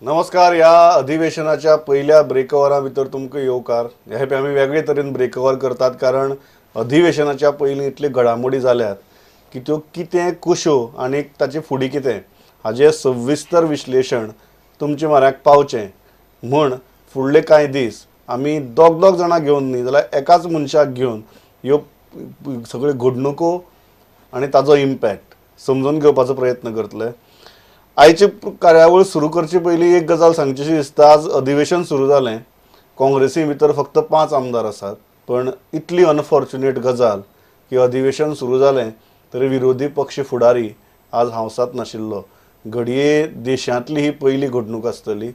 नमस्कार. ह्या अधिवेशनाच्या पहिल्या ब्रेकओव्हरा भितर तुमकां येवकार. हे खेपे आमी वेगळे तरेन ब्रेकओव्हर करतात, कारण अधिवेशनाच्या पयलीं इतल्यो घडामोडी जाल्यात की त्यो कितें, कश्यो आनी ताचे फुडें कितें हाजें सविस्तर विश्लेशण तुमचे म्हऱ्याक पावचें म्हूण फुडले कांय दीस आमी दोग दोग जाणां घेवन न्ही जाल्यार एकाच मनशाक घेवन ह्यो सगळ्यो घडणुको आनी ताजो इम्पॅक्ट समजून घेवपाचो प्रयत्न करतले. आयची कार्यावळ सुरू करचे पयलीं एक गजाल सांगचीशी दिसता. आज अधिवेशन सुरू जालें, काँग्रेसी भितर फक्त 5 आमदार आसात, पण इतली अनफॉर्च्युनेट गजाल की अधिवेशन सुरू जालें तरी विरोधी पक्ष फुडारी आज हावसात नाशिल्लो. घडये देशांतली ही पयली घडणूक आसतली,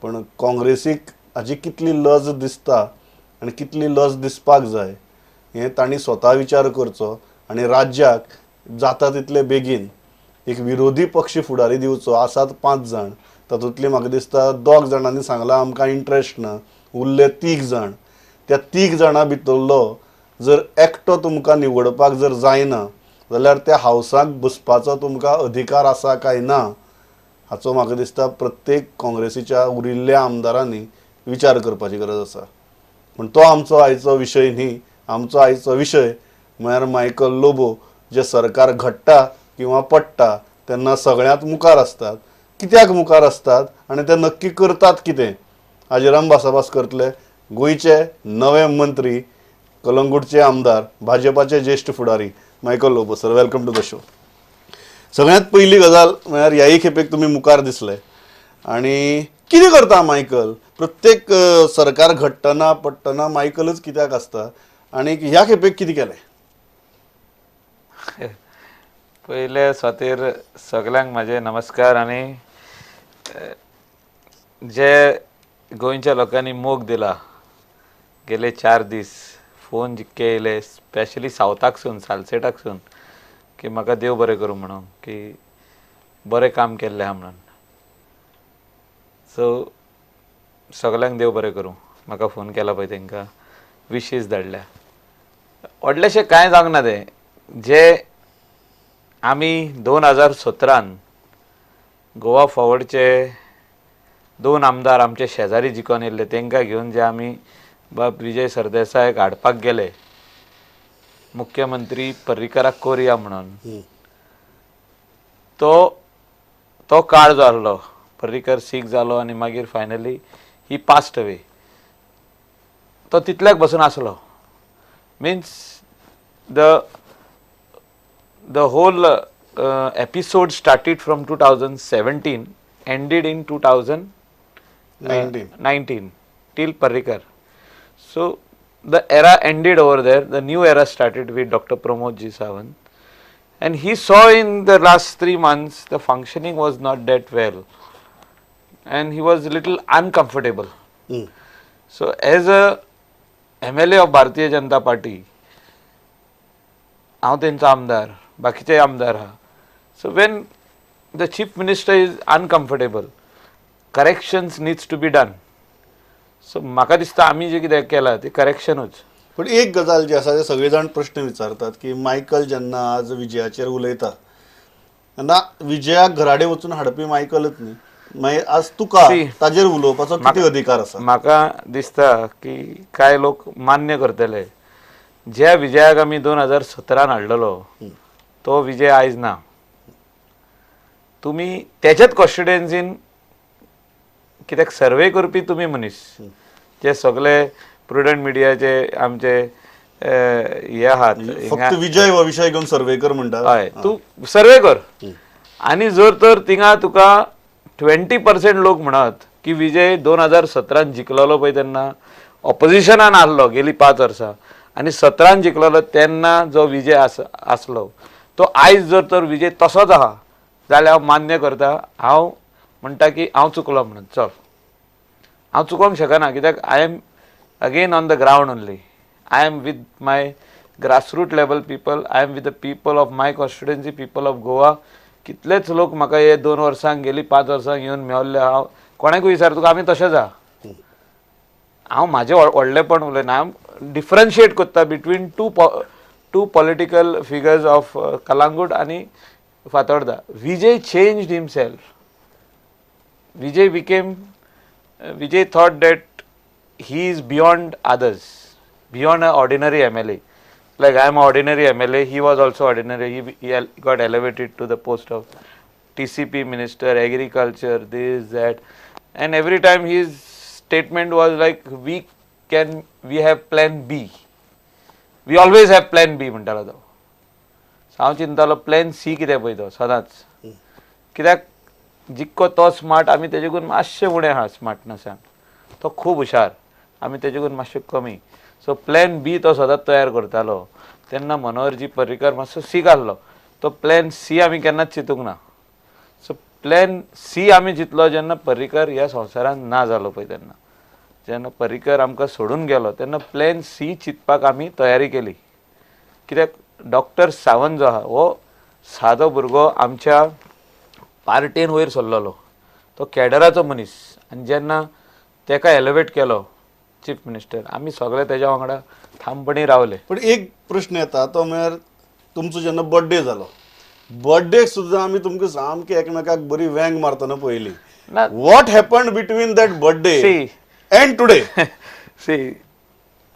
पण काँग्रेसीक हाजी कितली लज दिसता आनी कितली लज दिसपाक जाय हें तांणी स्वता विचार करचो आनी राज्याक जाता तितले बेगीन एक विरोधी पक्ष फुडारी दिवचो. आसात 5 जाण, तातूंतली म्हाका दिसता 2 जाणांनी सांगलां आमकां इंट्रस्ट ना, उरले 3 जाण. त्या 3 जाणां भितरलो जर एकटो तुमकां निवडपाक जर जायना जाल्यार त्या हावसाक बसपाचो तुमकां अधिकार आसा काय ना हाचो म्हाका दिसता प्रत्येक काँग्रेसीच्या उरिल्ल्या आमदारांनी विचार करपाची गरज आसा. पूण तो आमचो आयचो विशय न्ही. आमचो आयचो विशय म्हळ्यार मायकल लोबो जे सरकार घडटा किंवा पडटा तेन्ना सगळ्यांत मुखार आसतात. कित्याक मुखार आसतात आनी ते नक्की करतात कितें हाजेर आमी भासाभास करतले. गोंयचे नवे मंत्री, कलंगूटचे आमदार, भाजपाचे ज्येश्ठ फुडारी Michael Lobo sir, welcome to the show. सगळ्यांत पयली गजाल म्हळ्यार ह्याय खेपेक तुमी मुखार दिसले आनी कितें करता मायकल? प्रत्येक सरकार घडटना पडटना मायकलच कित्याक आसता आनी ह्या खेपेक कितें केलें? पयले स्वातीर सगल्यांक म्हाजे नमस्कार आनी जे गोंयच्या लोकांनी मोग दिला गेले 4 दीस, फोन जितके येयले स्पेशली सावथाकसून, सालसेटाकसून, की म्हाका देव बरें करूं म्हणून, की बरें काम केल्लें आहा म्हणून. सो सगल्यांक देव बरें करूं. म्हाका फोन केला पळय तांकां विशीस धाडल्या. व्हडलेशें कांय जावंक ना तें. जे आमी 2017 गोवा फॉवर्डचे 2 आमदार आमचे शेजारी जिखोन येयल्ले तांकां घेवन जे आमी बाब विजय सरदेसायक हाडपाक गेले मुख्यमंत्री पर्रीकराक कोरया म्हणून, तो तो काळ जो आहलो पर्रीकर सीक जालो आनी मागीर फायनली ही पास्ट अवे, तो तितल्याक बसून आसलो. Means the whole episode started from 2017, ended in 2019 till Parrikar. So the era ended over there. The new era started with Dr. Pramod G. Sawant, and he saw in the last 3 months the functioning was not that well and he was a little uncomfortable. So as a MLA of Bharatiya Janata Party, हांव तेंचो आमदार, बाकीचे आमदार आहा. So when the chief minister is uncomfortable, corrections needs to be done. So म्हाका दिसता आमी जें कितें केलां तें करेक्शनूच. पण एक गजाल जी आसा, ते सगळे जाण प्रश्न विचारतात की मायकल जेन्ना आज विजयाचेर उलयता तेन्ना विजयाक घराडे वचून हाडपी मायकलच न्ही, मागीर आज तुका ताजेर उलोवपाचो कितें अधिकार आसा? म्हाका दिसता की कांय लोक मान्य करतले ज्या विजयाक आमी 2017 हाडलेलो तो विजय आयज ना. तुमी तेच्याच कॉन्स्टिट्युएन्सीन कित्याक सर्वे करपी तुमी मनीस, जे सगळे प्रुडंट मिडियाचे आमचे हे आहात, फक्त विजय हो विशय घेवन सर्वे कर म्हणटा. हय, तूं सर्वे कर आनी जर तर थिंगा तुका 20% लोक म्हणत की विजय 2017 जिखलेलो पळय तेन्ना ऑपोजिशनान आहलो गेली 5 वर्सां आनी 17 जिखलेलो तेन्ना जो विजय आसलो तो आयज जर तर विजय तसोच आहा जाल्यार हांव मान्य करता, हांव म्हणटा की हांव चुकलो म्हणून. चल, हांव चुकोंक शकना कित्याक I am again on the ground only. I am with my grassroot level people, I am with the people of my constituency, people of Goa. कितलेच लोक म्हाका हे 2 वर्सांक गेली 5 वर्सांक येवन मेवल्ले. हांव कोणाकूय विचार तुका आमी तशेंच आहा. हांव म्हाजें व्हडलेपण उलयना, हांव डिफरन्शिएट करता between two political figures of Calangute आनी Fatorda. Vijay changed himself. Vijay thought that he is beyond others, beyond a ordinary MLA. Like I am ordinary MLA, he was also ordinary. He got elevated to the post of TCP minister, agriculture, this, that, and every time his statement was like, we have plan B, we always have plan B म्हणटालो तो. So हांव चिंतालो plan C कितें पळय तो सदांच, कित्याक जितको तो smart आमी तेजेकून मातशें उणें आहा स्मार्टनसान, तो खूब हुशार, आमी तेजेकून मातशें कमी. सो प्लॅन बी तो सदांच तयार करतालो. तेन्ना मनोहरजी पर्रीकर मातसो सीक आहलो, तो प्लॅन सी आमी केन्नाच चिंतूंक ना. सो प्लॅन सी आमी चिंतलो जेन्ना पर्रीकर ह्या संवसारांत ना जालो पळय, तेन्ना जेन्ना पर्रीकर आमकां सोडून गेलो तेन्ना प्लॅन सी चिंतपाक आमी तयारी केली. कित्याक डॉक्टर सावंत जो आहा हो सादो भुरगो आमच्या पार्टेन वयर सरलेलो, तो कॅडराचो मनीस, आनी जेन्ना तेका एलिवेट केलो चीफ मिनिस्टर, आमी सगळे तेज्या वांगडा ठामपणी रावले. पण एक प्रश्न येता तो म्हळ्यार तुमचो जेन्ना बर्थडे जालो, बर्थडेक सुद्दां आमी तुमकां सामके एकमेकाक बरी वेंग मारतना पळयली. ना. What happen between that birthday See. And today? See,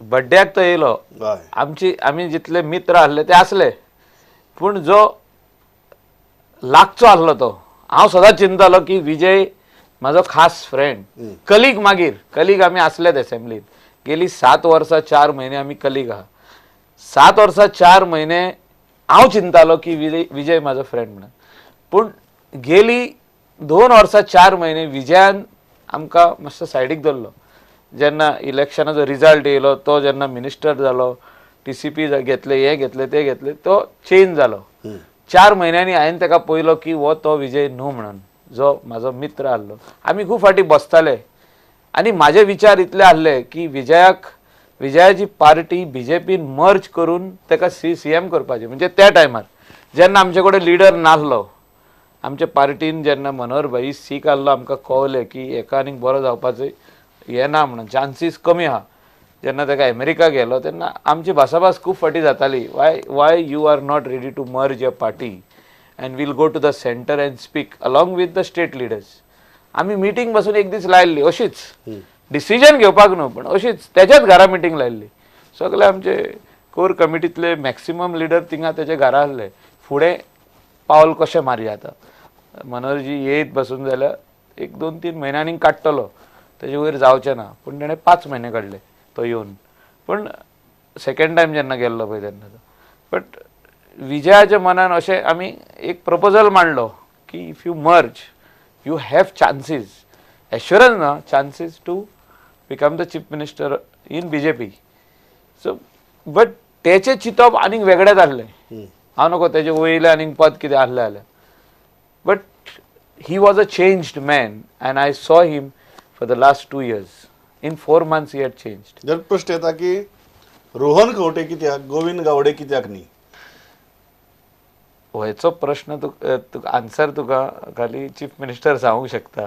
बड्ड्याक तो येयलो, हय. आमची आमी जितले मित्र आहले ते आसले, पूण जो लागचो आहलो तो हांव सदांच चिंतालो की विजय म्हाजो खास फ्रेंड, कलीग, मागीर कलीग आमी आसलेच एसेंब्लीन. गेली 7 वर्सां 4 म्हयने आमी कलीग आहा. 7 वर्सां 4 म्हयने हांव चिंतालो की विजय म्हाजो फ्रेंड म्हणून, पूण गेली 2 वर्सां 4 म्हयने विजयान आमकां मातसो सायडीक दवरलो. जेन्ना इलेक्शनाचो रिजल्ट येयलो, तो जेन्ना मिनिस्टर जालो, TCP घेतले, हे घेतले, ते घेतले, तो चेंज जालो. 4 म्हयन्यांनी हांवें ताका पळयलो की हो तो विजय न्हू म्हणून, जो म्हाजो मित्र आहलो. आमी खूब फावटी बसताले आनी म्हाजे विचार इतले आहले की विजयाची पार्टी बीजेपीन मर्ज करून ताका CM करपाचें. म्हणजे त्या टायमार जेन्ना आमचे कडेन लिडर नासलो, आमच्या पार्टीन जेन्ना मनोहर भाई सीक आहलो, आमकां कळलें की हेका आनीक बरो जावपाचो हें ना म्हणून, चान्सीस कमी आहा. जेन्ना ताका अमेरिका गेलो तेन्ना आमची भासाभास खूब फावटी जाताली, why you are not ready to merge your party and we'll go to the centre and speak along with the state leaders. आमी मिटींग बसून एक दीस लायल्ली अशीच, डिसिजन घेवपाक न्हू पण अशीच तेज्याच घरा मिटींग लायल्ली. सगळे आमचे कोर कमिटींतले मॅक्सिमम लिडर थिंगा तेजे घरा आहले. फुडें पावल कशें मारया, आतां मनोहरजी येयत बसून जाल्यार 1 2 3 म्हयन्यांनी काडटलो, तेजे वयर जावचें ना. पूण तेणें 5 म्हयने काडले तो येवन. पूण सेकेंड टायम जेन्ना गेल्लो पळय तेन्ना तो, बट विजयाच्या मनान अशें आमी एक प्रपोजल मांडलो की if you merge you have chances, assurance ना, chances to become the chief minister in BJP. So but तेचें चिंतप आनीक वेगळेंच आहलें. हांव नको तेजें वयलें आनीक पद कितें आहलें जाल्यार, but he was a changed man and I saw him for the last 2 years. In 4 months he had changed. जर प्रश्न येता की रोहन खंवटे कित्याक, गोविंद गावडे कित्याक न्ही? हेचो प्रश्न तुका आन्सर तुका खाली चीफ मिनिस्टर सांगूंक शकता,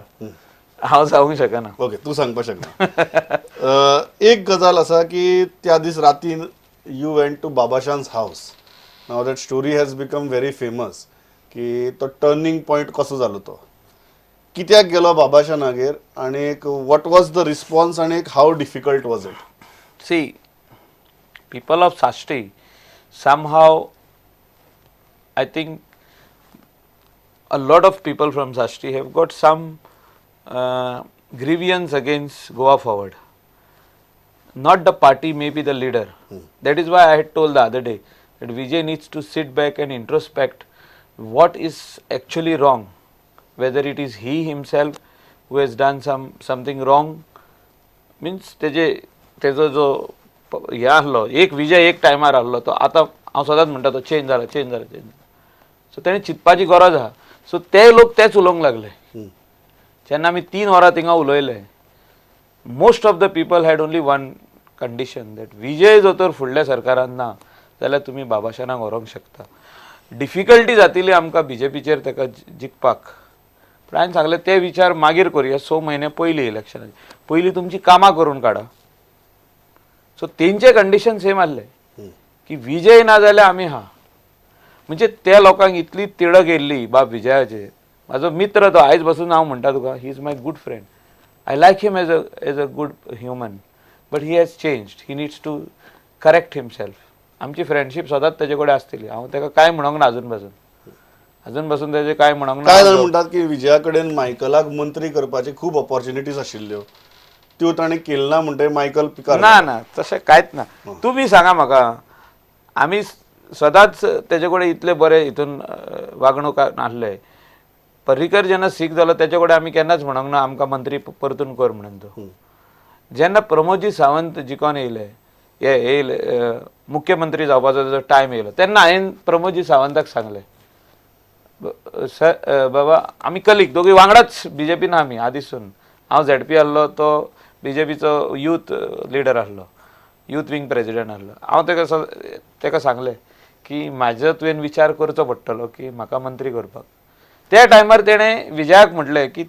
हांव सांगूंक शकना. ओके, तूं सांगपाक शकना. एक गजाल आसा की त्या दीस रातीन you went to Babashan's house. Now that story has become very famous की तो टर्निंग पॉयंट कसो जालो, तो कित्याक गेलो बाबाशानागेर आनी एक what was the response आनी एक how difficult was it? See, people of Sashti, somehow I think a lot of people from Sashti have got some grievance against Goa Forward. Not the party, maybe the leader. That is why I had told the other day that Vijay needs to sit back and introspect what is actually wrong, whether it is he himself who has done something wrong. Means तेजे तेजो जो हे आहलो एक विजय एक टायमार आहलो, तो आतां हांव सदांच म्हणटा तो चेंज जाला, चेंज जाला, चेंज जाला. सो तेणें चिंतपाची गरज आहा. सो ते लोक तेच उलोवंक लागले. जेन्ना आमी 3 वरां थिंगा उलयले, most of the people had only one condition, that Vijay जो तर फुडल्या सरकारान ना जाल्यार तुमी बाबाशानाक व्हरूंक शकता. डिफिकल्टी जातली आमकां बीजेपीचेर ताका जिखपाक. पूण हांवें सांगलें ते विचार मागीर करुया, 6 म्हयने पयलीं इलेक्शनाचे पयलीं तुमची कामां करून काडा. सो तेंचे कंडिशन सेम आहले की विजय ना जाल्यार आमी आहा. म्हणजे त्या लोकांक इतली तिडक येयल्ली बाब विजयाचेर. म्हाजो मित्र तो, आयज बसून हांव म्हणटा तुका, he is my good friend. I like him as a good human, but he has changed. He needs to correct himself. आमची फ्रेंडशीप सदांच तेजे कडेन आसतली. हांव ताका कांय म्हणोंक ना अजून पासून, अजून पासून तेजें कांय म्हणोंक ना. कांय जाण म्हणटात की विजया कडेन मायकलाक मंत्री करपाची खूब ऑपॉर्च्युनिटीज आशिल्ल्यो, त्यो ताणें केल्यो ना म्हणटकीर मायकल पिकार. ना ना, तशें कांयच ना. तुमी सांगा म्हाका, आमी सदांच तेजे कडेन इतले बरे हितून वागणूक नासले. पर्रीकर जेन्ना सीक जालो तेजे कडेन आमी केन्नाच म्हणोंक ना आमकां मंत्री परतून कर म्हणून. तो जेन्ना प्रमोदजी सावंत जिखोन येयले, हे येयले, मुख्यमंत्री जावपाचो तेजो टायम येयलो, तेन्ना हांवें प्रमोदजी सावंताक सांगलें, सर बाबा आमी कलीग दोगूय वांगडाच बीजेपीन आमी आदीसून. हांव झेडपी आहलो, तो बीजेपीचो यूथ लिडर आहलो, यूथ विंग प्रेजिडेंट आहलो. हांव तेका सांगलें की म्हाजो तुवें विचार करचो पडटलो की म्हाका मंत्री करपाक. त्या टायमार तेणें विजयाक म्हटलें की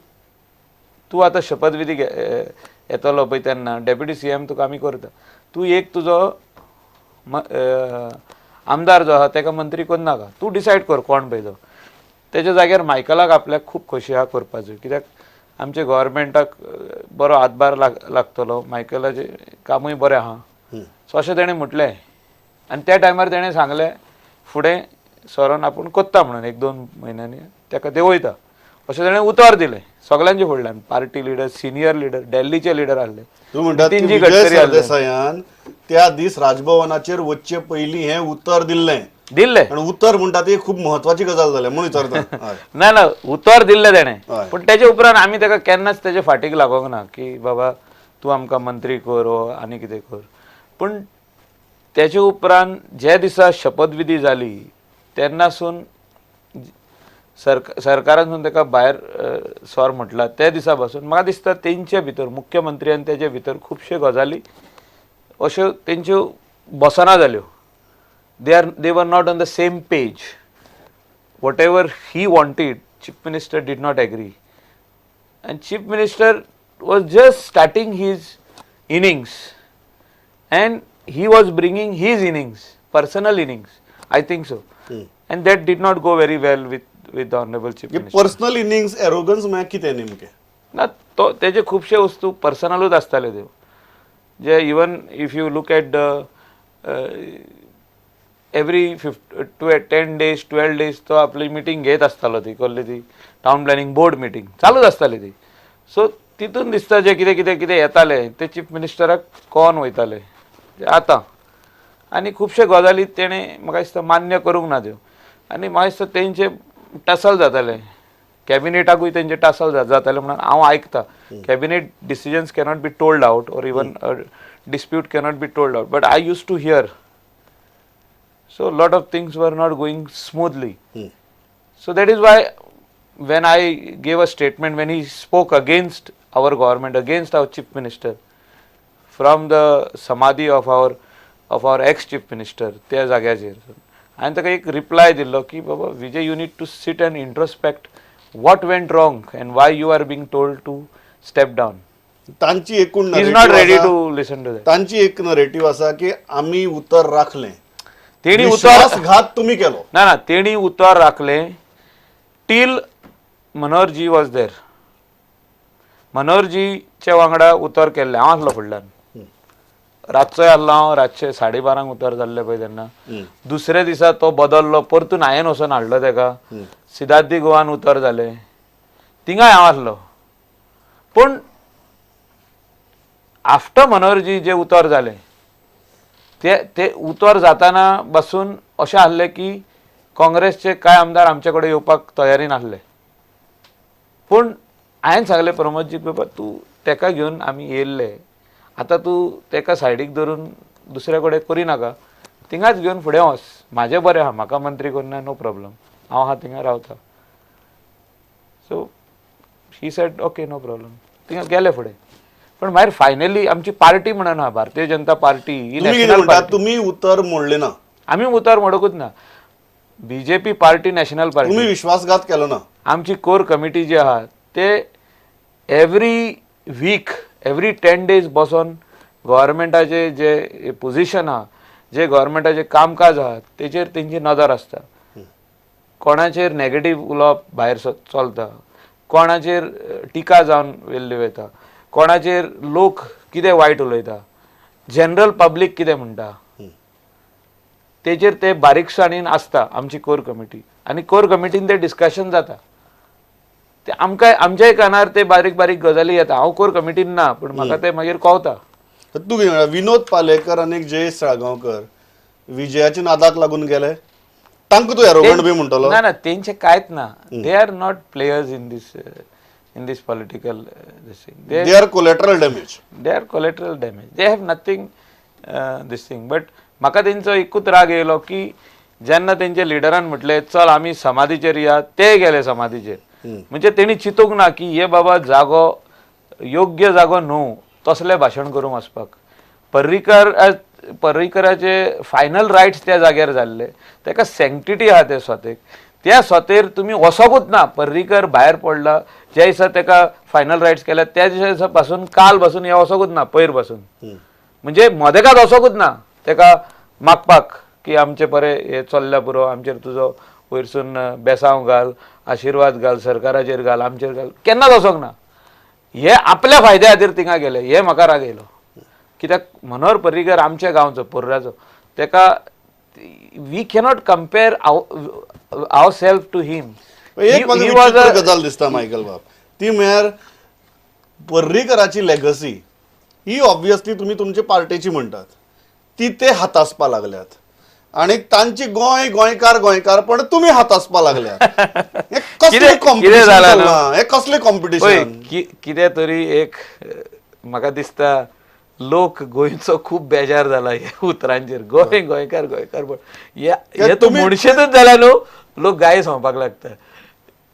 तूं आतां शपथविधी येतलो पळय तेन्ना डेप्युटी सीएम तुका आमी करता, तूं एक तुजो आमदार जो आहा तेका मंत्री करनाका, तूं डिसायड कर कोण पळय तो. तेज्या जाग्यार मायकलाक आपल्याक खूब खोशी आहा करपाचो, कित्याक आमच्या गोवोरमेंटाक बरो हातभार लागतलो, मायकलाचें कामूय बरें आहा. सो अशें तेणें म्हटलें आनी त्या टायमार तेणें सांगलें फुडें सरोन आपूण कोत्ता म्हणून, एक दोन म्हयन्यांनी तेका देंवयता अशें तेणें उतर दिलें सगल्यांचे फुडल्यान. पार्टी लिडर, सिनियर लिडर, दिल्लीचे लिडर आहले, तूं म्हणटात की नितीनजी विजय गडकरी आहले. सरदेसायान त्या दीस राजभवनाचेर वचचे पयलीं हें उतर दिल्लें. दिल्लें. आनी उतर म्हणटा ती खूब म्हत्वाची गजाल जाल्या म्हणून विचारता. हय. ना ना, उतर दिल्लें तेणें, हय. पूण तेजे उपरांत आमी तेका केन्नाच तेजे फाटीक लागोंक ना की बाबा तूं आमकां मंत्री कर वो आनी कितें कर. पूण तेजे उपरांत जे दिसा शपथविधी जाली तेन्नासून सरकारानसून तेका भायर सर म्हटलां त्या दिसा पासून म्हाका दिसता तेंचे भितर, मुख्यमंत्री आनी तेजे भितर खुबश्यो गजाली अश्यो तेंच्यो बसना जाल्यो. They were not on the same page. Whatever he wanted, chief minister did not agree, and chief minister was just starting his innings and he was bringing his innings, personal innings, I think so, and that did not go very well with the honorable chief minister. Personal innings, arrogance म्हळ्यार कितें नेमकें? ना, तो तेजे खुबशे वस्तू पर्सनलूच आसताले त्यो, जे even if you look at the every 10 days, 12 days तो आपली मिटींग घेत आसतालो, ती कसली ती टावन प्लॅनिंग बोर्ड मिटींग चालूच आसताली ती. सो तितून दिसता जे कितें कितें कितें येतालें ते चीफ मिनिस्टराक कळोन वयताले आतां. आनी खुबशे गजाली तेणें म्हाका दिसता मान्य करूंक ना त्यो, आनी म्हाका दिसता तेंचे टसल जाताले, कॅबिनेटाकूय तेंचे टसल जाताले म्हणून हांव आयकता. Cabinet decisions cannot be told out or even dispute cannot be told out, but I use to here. So lot of things were not going smoothly. So that is why when I gave a statement, when he spoke against our government, against our chief minister, from the samadhi of our ex chief minister, त्या जाग्याचेर हांवें ताका एक reply दिल्लो की बाबा Vijay, you need to sit and introspect what went wrong and why you are being told to step down. तांची एकूण is not narrative ready आसा- to listen to that. तांची एक नरेटीव आसा की आमी उतर राखलें, तेणी उतर विश्वासघात तुमी केलो. ना ना, तेणी उतर राखलें till Manoharji was there. मनोहरजीच्या वांगडा उतर केल्लें, हांव आसलो फुडल्यान, रातचोय आसलो हांव, रातचे 12:30 उतर जाल्लें पळय तेन्ना. दुसऱ्या दिसा तो बदललो, परतून हांवें वचोन हाडलो तेका. सिद्धार्थ दी गोवान उतर जालें, थिंगाय हांव आसलो. पूण आफ्टर मनोहरजी जे उतर जालें ते ते उतर जाताना बसून अशें आहलें की काँग्रेसचे कांय आमदार आमचे कडेन येवपाक तयारी नासले. पूण हांवें सांगलें प्रमोदजीक, बाबा तूं तेका घेवन आमी येयल्ले, आतां तूं तेका सायडीक धरून दुसऱ्या कडेन करिनाका, थिंगाच घेवन फुडें वच. म्हाजें बरें आहा, म्हाका मंत्री करना, नो प्रॉब्लम, हांव आहा थिंगा रावता. So he said okay, no problem. थिंगा गेले फुडें. पण मागीर फायनली आमची पार्टी म्हणून आहा भारतीय जनता पार्टी ही तुमी कितें नॅशनल म्हणटा? पार्टी. तुमी उतर मोडलें ना. आमी उतर मोडकूच ना. BJP party national party. तुमी विश्वासघात केलो ना. आमची कोर कमिटी जी आहा ते every week, every 10 days बसोन गव्हर्मेंटाचे जे पोझिशन आहा, जे गव्हर्मेंटाचे कामकाज आहा तेचेर तेंची नदर आसता. कोणाचेर नेगेटीव उलोवप भायर चलता, कोणाचेर टिका जावन वेल्ली वयता, कोणाचेर लोक कितें वायट उलयता, जनरल पब्लीक कितें म्हणटा, तेजेर ते बारीकसाणीन आसता आमची कोर कमिटी. आनी कोर कमिटीन ते डिस्कशन जाता. ते आमकां आमच्याय कानार ते बारीक बारीक गजाली येता. हांव कोर कमिटीन ना, पूण म्हाका ते मागीर कळटा. तर तूं कितें म्हणटा, विनोद पालेकर आनी जयेश साळगांवकर विजयाच्या नादाक लागून गेले, तांकां तूं एरोगंट बी म्हणटलो? ना ना, तेंचे कांयच ना. They are not players in this political this thing. They they are collateral damage. They are collateral damage. They have nothing this thing. But म्हाका तेंचो एकूच राग येयलो की जेन्ना तेंच्या लिडरान म्हटलें चल आमी समाधीचेर या, ते गेले समाधीचेर. म्हणजे तेणी चिंतूंक ना की हे बाबा जागो योग्य जागो न्हू तसलें भाशण करूंक वचपाक. पर्रीकर, पर्रीकराचे फायनल रायट्स त्या जाग्यार जाल्ले, ताका सँक्टिटी आहा त्या सोतेक. त्या सोतेर तुमी वचोकूच ना. पर्रीकर भायर पडला ज्या दिसा ताका फायनल रायट्स केल्या त्या दिसा पासून काल पासून हे वचोकूच ना, पयर पासून म्हणजे मदेकात वचोकूच ना ताका मागपाक की आमचे बरे हे चल्ल्या पुरो, आमचेर तुजो वयरसून बेसांव घाल, आशिर्वाद घाल, सरकाराचेर घाल, आमचेर घाल, केन्नाच वचोंक ना. हे आपल्या फायद्या खातीर थिंगा गेले, हे म्हाका राग येयलो. कित्याक मनोहर पर्रीकर आमच्या गांवचो, पोर्राचो, ताका we cannot compare our self to him. एक म्हाका विचित्र गजाल दिसता मायकल बाब, ती म्हळ्यार पर्रीकराची लेगसी ही ऑब्वियसली तुमी तुमचे पार्टेची म्हणटात ती ते हातासपा लागल्यात आनी तांची गोंय गोंयकार गोंयकारपण तुमी हातासपा लागल्यात. हें कसलें कितें कॉम्पिटिशन जालां न्हू? चल्लां? हें कसलें पळय, कॉम्पिटिशन? कितें तरी एक म्हाका दिसता लोक गोंयचो खूब बेजार जाला ह्या उतरांचेर, गोंय गोंयकार गोंयकार. पण हे तूं म्हणशेतच जाल्यार न्हू लोक गायी सांगपाक लागता.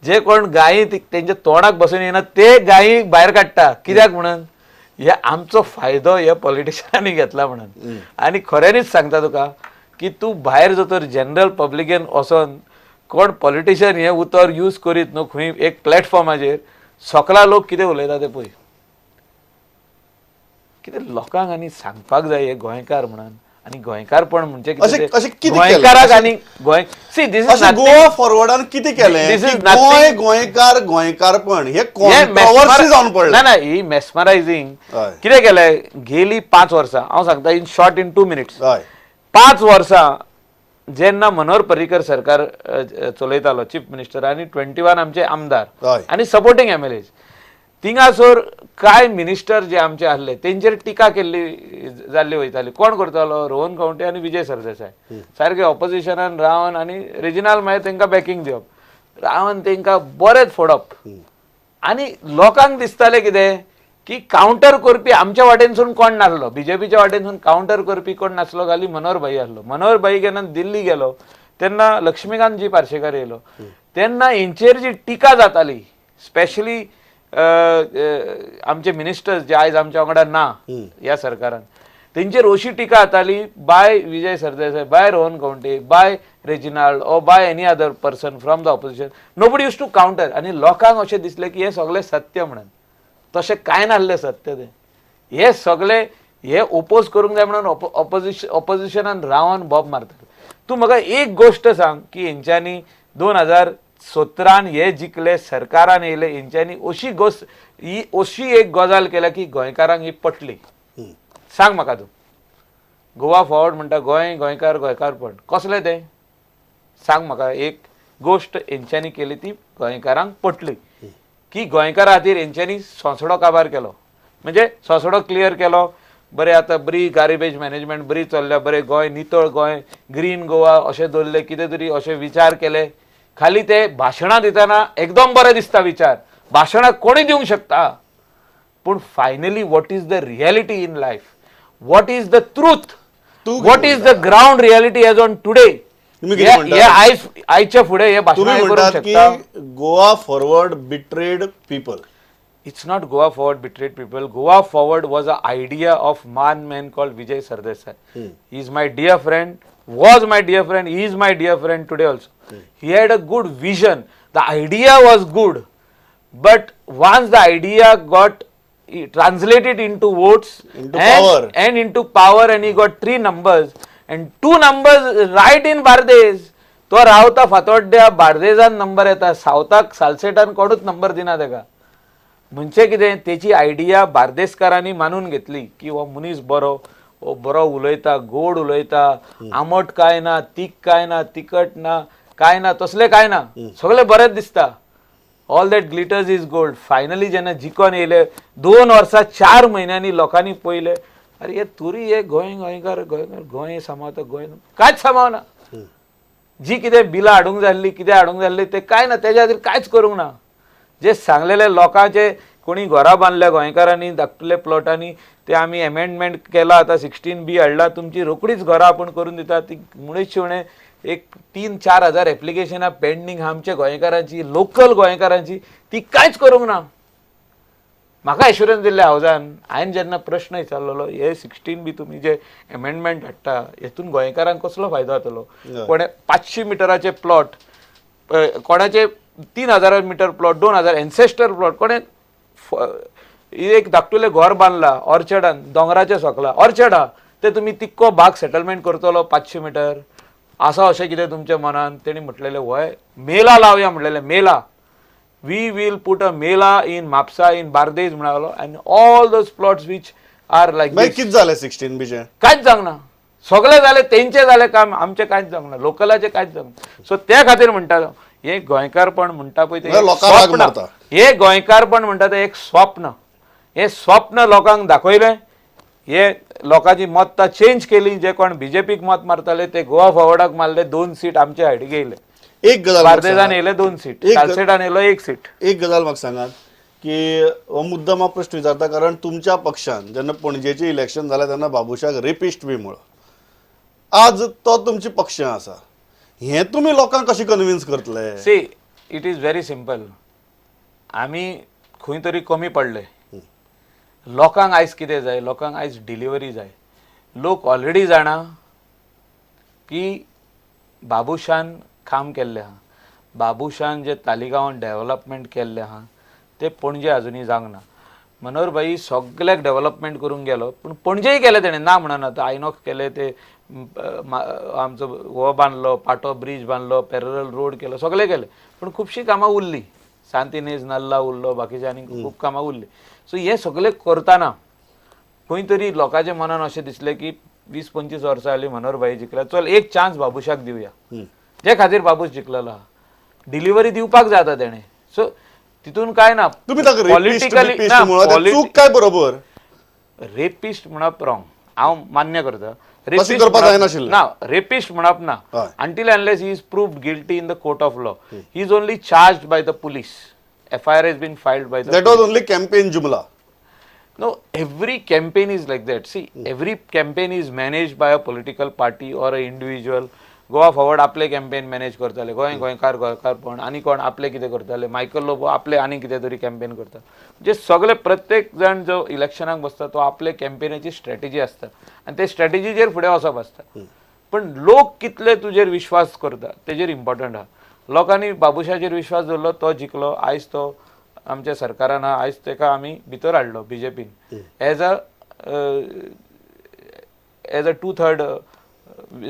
जे कोण गायी तेंच्या तोंडाक बसून येना ते गायी भायर काडटा. कित्याक म्हणून हे आमचो फायदो हे पॉलिटिशियनांनी घेतला म्हणून. आनी खऱ्यांनीच सांगता तुका की तूं भायर जर तर जनरल पब्लिकेन वचोन कोण पॉलिटिशियन हे उतर यूज करीत न्हू खंय एक प्लॅटफॉर्माचेर, सकला लोक कितें उलयता ते पळय. कितें लोकांक आनी सांगपाक जाय हे गोंयकार म्हणून आनी गोंयकारपण म्हणजे कितें अशें ते अशें कितें केलें? गोंयकाराक आनी गोंय, सी this is अशें गोवा फॉरवर्डान कितें केलें This is की nothing. Goa गोंयकार गोंयकारपण हे कॉन्ट्रोवर्सी जावन पडलें? ना ना, ही मेस्मरायझींग कितें केलें गेली 5 वर्सां, हांव सांगता in short, in 2 minutes. 5 वर्सां जेन्ना मनोहर पर्रीकर सरकार चलयतालो, चीफ मिनिस्टर आनी 21 आमचे आमदार आनी सपोर्टींग एमएलए, थिंगासर कांय मिनिस्टर जे आमचे आहले तेंचेर टिका केल्ली जाल्ली वयताली. कोण करतालो? रोहन खंवटे आनी विजय सरदेसाय सारके ऑपोजिशनान रावन आनी रेजिनाल मागीर तांकां बॅकींग दिवप, रावन तांकां बरेंच फोडप. आनी लोकांक दिसतालें कितें की कावंटर करपी आमच्या वाटेनसून कोण नासलो, बीजेपीच्या वाटेनसून कावंटर करपी कोण नासलो, खाली मनोहर भाई आसलो. मनोहर भाई जेन्ना दिल्ली गेलो तेन्ना लक्ष्मीकांत जी पार्सेकर येयलो तेन्ना हेंचेर जी टिका जाताली, स्पेशली आमचे मिनिस्टर्स जे आयज आमच्या वांगडा ना ह्या सरकारान, तेंचेर अशी टिका जाताली by Vijay Sardesai, by Rohan Khaunte, by Reginald or by any other person from the opposition. Nobody used to counter. आनी लोकांक अशें दिसलें की हें सगळें सत्य म्हणून. तशें कांय नासलें सत्य तें. हे सगळे हे ओपोज करूंक जाय म्हणून ऑपोजिशनान रावन बोब मारताले. तूं म्हाका एक गोश्ट सांग की हेंच्यांनी 2017 हे जिखले, सरकारान येयले, हेंच्यांनी अशी गोश्ट ही अशी एक गजाल केल्या की गोंयकारांक ही पटली? सांग म्हाका तूं. गोवा फॉरवर्ड म्हणटा गोंय गोंयकार गोंयकारपण कसलें तें? सांग म्हाका एक गोश्ट हेंच्यांनी केली ती गोंयकारांक पटली की गोंयकारा खातीर हेंच्यांनी सोंसडो काबार केलो, म्हणजे सोंसडो क्लियर केलो. बरें आतां बरी गार्बेज मॅनेजमेंट बरी चल्ल्या, बरें गोंय नितळ गोंय, ग्रीन गोवा अशें दवरलें, कितें तरी अशें विचार केले. खाली ते भाशणां दितना एकदम बरें दिसता विचार, भाशणां कोणूय दिवंक शकता, पूण finally what is the reality in life, what is the truth, तूं what is the ground reality as on today? तुमी कितें म्हणटा? हे आयज आयच्या फुडें हे तुम्ही भाशणां करूंक म्हणटात की शकता. Goa Forward betrayed people. It's not Goa Forward betrayed people. Goa Forward was an idea of one man called Vijay Sardesai. He is my dear friend, was my dear friend, he is my dear friend today also. He had a good vision. The idea was good, but once the idea got translated into votes Into and, power. And into power, and he got three numbers and two numbers right in Bardes. तो रावता फातोड्ड्या बार्देजान number येता, सावथाक सालसेटान कोणूच number दिना तेका. म्हणजे कितें, तेची आयडिया बार्देसकारांनी मानून घेतली की हो मनीस बरो, हो बरो उलयता, गोड उलयता, आमट काय ना, तीख काय ना, तिखट ना, काय ना, तसलें काय ना, सगळें बरेंच दिसता. All that glitters is gold. Finally जेन्ना जिखोन येयले 2 वर्सां 4 म्हयन्यांनी लोकांनी पळयलें, अरे हे तुरी हे गोंय गोंयकार गोंयकार गोंय सांबाळता, गोंय कांयच सांबाळना. जी कितें बिलां हाडूंक जाय आसली, कितें हाडूंक जाय आसली तें कांय ना, तेज्या खातीर कांयच करूंक ना. जे सांगलेले लोकांचे कोणी घरां बांदल्या गोंयकारांनी धाकटुले प्लॉटांनी, ते आमी एमेंडमेंट केला, आतां 16B हाडला, तुमची रोखडीच घरां आपूण करून दिता. ती मुळेच शिवणें एक 3-4 हजार एप्लिकेशनां पेंडींग आहा आमच्या गोंयकारांची, लोकल गोंयकारांची, ती कांयच करूंक ना. म्हाका एश्युरन्स दिल्लें हावजान. हांवें जेन्ना प्रश्न विचारलेलो, हे 16B तुमी जे एमेंडमेंट हाडटा हेतून गोंयकारांक कसलो फायदो जातलो? कोणे 500 मिटराचे प्लॉट, कोणाचे 3000 metre plot, 2000 ancestor plot, कोणे एक धाकटुलें घर बांदला ऑर्चर्डान, दोंगराचे सकला ऑर्चर्ड आहा, ते तुमी तिक्को बाग सेटलमेंट करतलो 500 मिटर आसा अशें कितें तुमच्या मनान? तेणी म्हटलेलें व्हय, मेला लावया म्हटलेलें, मेला, we will put a mela in Mapusa, in Bardez म्हणालो, and all those plots which are like. मागीर कितें जालें 16Bचें? कांयच जावंक ना, सगळें जालें, तेंचें जालें काम, आमचें कांयच जावंक ना, लोकलाचें कांयच जावंक ना. सो त्या खातीर म्हणटा हें गोंयकारपण म्हणटा पळय तें लोकांक राग स्वप्न, मारता. हें गोंयकारपण म्हणटा तें एक स्वप्न. हें स्वप्न लोकांक दाखयलें, हे लोकांची मत्तां चेंज केली. जे कोण बीजेपीक मत मारताले ते गोवा फॉरवर्डाक मारले, 2 सीट आमचे हाडी येयले, एक गजाल बार्देजान येयले 2 सीट, सालसेटान येयलो 1 सीट. एक गजाल म्हाका सांगात की हो मुद्दाम हांव प्रश्न विचारता, कारण तुमच्या पक्षान जेन्ना पणजेचें इलेक्शन जालें तेन्ना बाबुशाक रेपिस्ट बी म्हळो, आज तो तुमच्या पक्षान आसा, हें तुमी लोकांक कशें कन्विन्स करतले? See, it is very simple. आमी खंय तरी कमी पडले. लोकांक आयज कितें जाय? लोकांक आयज डिलिव्हरी जाय. लोक ऑलरेडी जाणा की बाबुशान काम केल्लें आहा, बाबुशान जे तालिगांवान डेव्हलपमेंट केल्लें आहा ते पणजे अजुनूय जावंक ना. मनोहर भाई सगल्याक डेव्हलपमेंट करूंक गेलो, पूण पणजेय केलें तेणें, ना म्हणना. आयनॉक्स केलें, ते आमचो हो बांदलो, पाटो ब्रीज बांदलो, पॅरल रोड केलो, सगळें केलें, पूण खुबशीं कामां उरलीं. सांतिनेज नाल्ला उरलो, बाकीचे आनी खूब कामां उरलीं. सो हें सगळें करतना खंय तरी लोकांच्या मनान अशें दिसलें की 20-25 वर्सां जालीं मनोहर भाई जिखला, चल एक चान्स बाबुशाक दिवया. जे खातीर बाबूश जिखलेलो आहा, डिलिव्हरी दिवपाक जाय आतां तेणें. सो तितून काय ना, तुम्ही ताका पॉलिटिकली चूक काय बरोबर? रेपिस्ट म्हणप रॉंग, हांव मान्य करता. ना, रेपिस्ट म्हणप ना, until unless he is proved guilty in the court of law. He is only charged by the police, FIR has been filed by the. That was only campaign जुमला. No, every campaign is like that. See, every campaign is managed by a political party or a individual. Goa Forward आपले campaign manage करताले, गोंय गोंयकार गोंयकारपण, आनी कोण आपले कितें करताले, मायकल लोबो आपले आनी कितें तरी कॅम्पेन करता. म्हणजे सगळे प्रत्येक जाण जो इलेक्शनाक बसता तो आपले कॅम्पेनाची स्ट्रॅटेजी आसता आनी ते स्ट्रॅटेजीचेर फुडें वचप आसता. पण लोक कितले तुजेर विश्वास करता तेजेर इम्पॉर्टंट आहा. लोकांनी बाबुशाचेर विश्वास दवरलो, तो जिखलो, आयज तो आमच्या सरकारान आयज तेका आमी भितर हाडलो बीजेपीन as a 2/3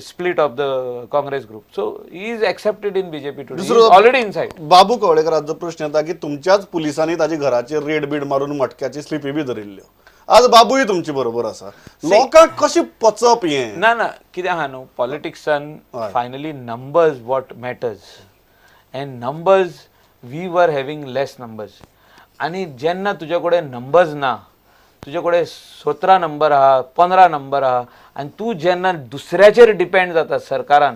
split of the Congress group. So he is accepted in BJP today. He is already inside. Babu कवळेकराचो प्रश्न येता की तुमच्याच पुलिसांनी ताजे घराचेर रेड बीड मारून मटक्याची स्लिपी बी धरिल्ल्यो, आज बाबूय तुमचे बरोबर आसा, लोकांक कशें पचप हें? ना ना, कितें आहा न्हू, पॉलिटिक्सान finally numbers what matters, and numbers we were having less numbers. आनी जेन्ना तुजे कडेन नंबर्स ना, तुजे कडेन 17 नंबर आहा, 15 नंबर आहा, आनी तूं जेन्ना दुसऱ्याचेर डिपेंड जाता सरकारान,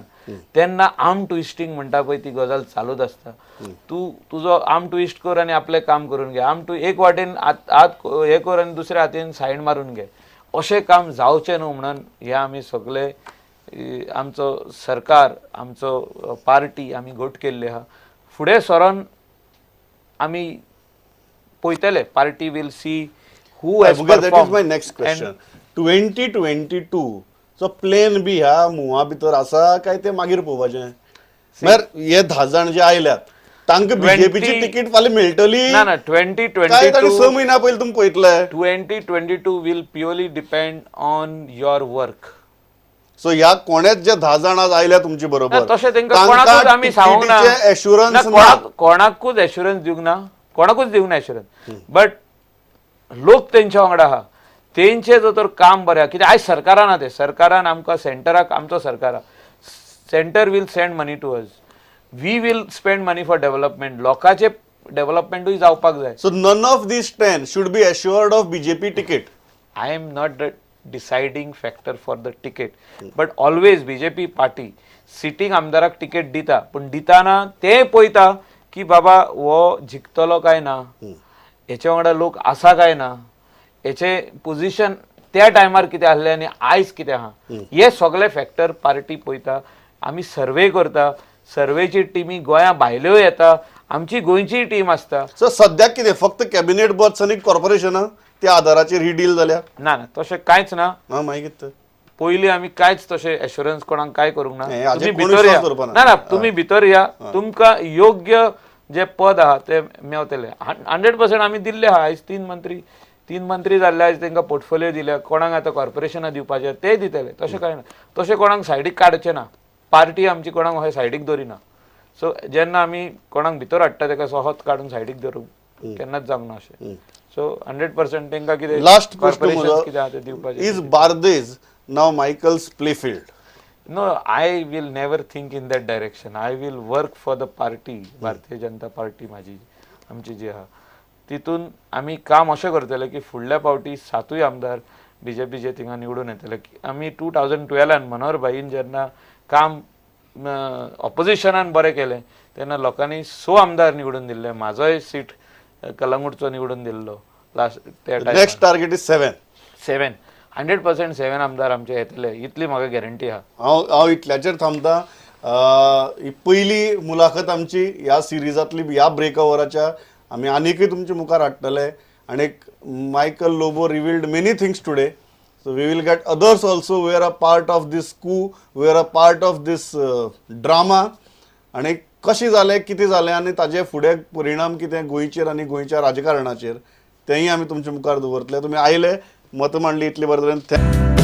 तेन्ना आर्म ट्विस्टींग म्हणटा पळय ती गजाल चालूच आसता. तूं तुजो आर्म ट्विस्ट कर आनी आपलें काम करून घे, आर्म टू एक वाटेन हात हें कर आनी दुसऱ्या हातीन सायन मारून घे, अशें काम जावचें न्हू म्हणून हें आमी सगळे आमचो सरकार, आमचो पार्टी आमी घट केल्ली आहा. फुडें सरोन आमी पळयतले, party will see who has performed. That is my next question. 2022 so plan B ह्या मुवा भितर आसा काय ते मागीर पळोवपाचें? म्हळ्यार हे 10 जाण जे आयल्यात तांकां बीजेपीची तिकीट फाल्यां मेळटली? ना ना, 2022 6 म्हयन्या पयलीं तुमी पळयतले. 2022 will purely depend on your work. So ह्या कोणेच जे 10 जाण आज आयल्या तुमचे बरोबर, ना, तशें तांकां कोणाकूच आमी सांगूंक ना. एश्युरन्स ना, कोणाकूच एश्युरन्स दिवंक ना, कोणाकूच दिवंक ना एश्युरन्स. बट लोक तेंच्या वांगडा आहा, तेंचे जर तर काम बरें आहा, कित्याक आयज सरकारान आहा, ते सरकारान आमकां सेंटराक, आमचो सरकार आहा, centre will send money to us, we will spend money for development. लोकांचे डेव्हलपमेंटूय जावपाक जाय. So none of these 10 should be assured of BJP ticket. I am not the deciding factor for the ticket, but always BJP party sitting आमदाराक ticket दिता, पूण दिताना ते पळयता की बाबा हो जिखतलो काय ना, हेच्या वांगडा लोक आसा काय ना, हेचे पोझिशन त्या टायमार कितें आहलें आनी आयज कितें आहा, हे सगळे फॅक्टर पार्टी पळयता. आमी सर्वे करता, सर्वेची टिमी गोंया भायल्यो येता, आमची गोंयचीय टीम आसता. सो सद्याक कितें फक्त कॅबिनेट बर्थ आनी कॉर्पोरेशनां त्या आधाराचेर ही डील जाल्या? ना ना, तशें कांयच ना. हा, मागीर कितें तर? पयलीं आमी कांयच तशें एश्युरन्स कोणाक कांय करूंक ना. हे हाजेर तुमी कोण भितर विश्वास या. दवरपा ना. ना ना, तुमी भितर या, तुमकां योग्य जे पद आहा ते मेवतले 100%. आमी दिल्ले आहा. आयज 3 मंत्री जाल्ले, आयज तांकां पोर्टफोलियो दिल्या. कोणाक आतां कॉर्पोरेशनां दिवपाचें ते दितले. तशें कांय ना, तशें कोणाक सायडीक काडचें ना. पार्टी आमची कोणाक अशें सायडीक दवरिना. सो जेन्ना आमी कोणाक भितर हाडटा, ताका सहज काडून सायडीक दवरूंक केन्नाच जावंक ना अशें. सो 100% तांकां कितें लास्ट प्रश्न कॉर्पोरेशन कितें आहा तें म्हजो, दिवपाचें. Is Bardez now Michael's playfield? No, I will never think in that direction. I will work for the party, Bharatiya Janata party माझी, आमची जी आहा, तितून आमी काम अशें करतले की फुडल्या पावटी सातूय आमदार बीजेपीचे थिंगा निवडून येतले. की आमी 2012 मनोहर भाईन जेन्ना काम ऑपोजिशनान बरें केलें, तेन्ना लोकांनी 6 आमदार निवडून दिल्ले. म्हाजोय सीट कलंगूटचो निवडून दिल्लो लास्ट त्या टायमार. Next target is 7. 7, 100% 7 आमदार आमचे येतले, इतली म्हाका गॅरंटी आहा. हांव हांव इतल्याचेर थांबता. ही पयली मुलाखत आमची ह्या सिरिजांतली, ह्या ब्रेक ओवराच्या. आमी आनीकय तुमच्या मुखार हाडटले. आनी Michael Lobo revealed many things today, so we will get others also were a part of this coup, were a part of this drama, आनी कशें जालें, कितें जालें आनी ताजे फुडें परिणाम कितें गोंयचेर आनी गोंयच्या राजकारणाचेर, तेंय आमी तुमच्या मुखार दवरतले. तुमी आयले, मतां मांडली, इतले बरें तरेन.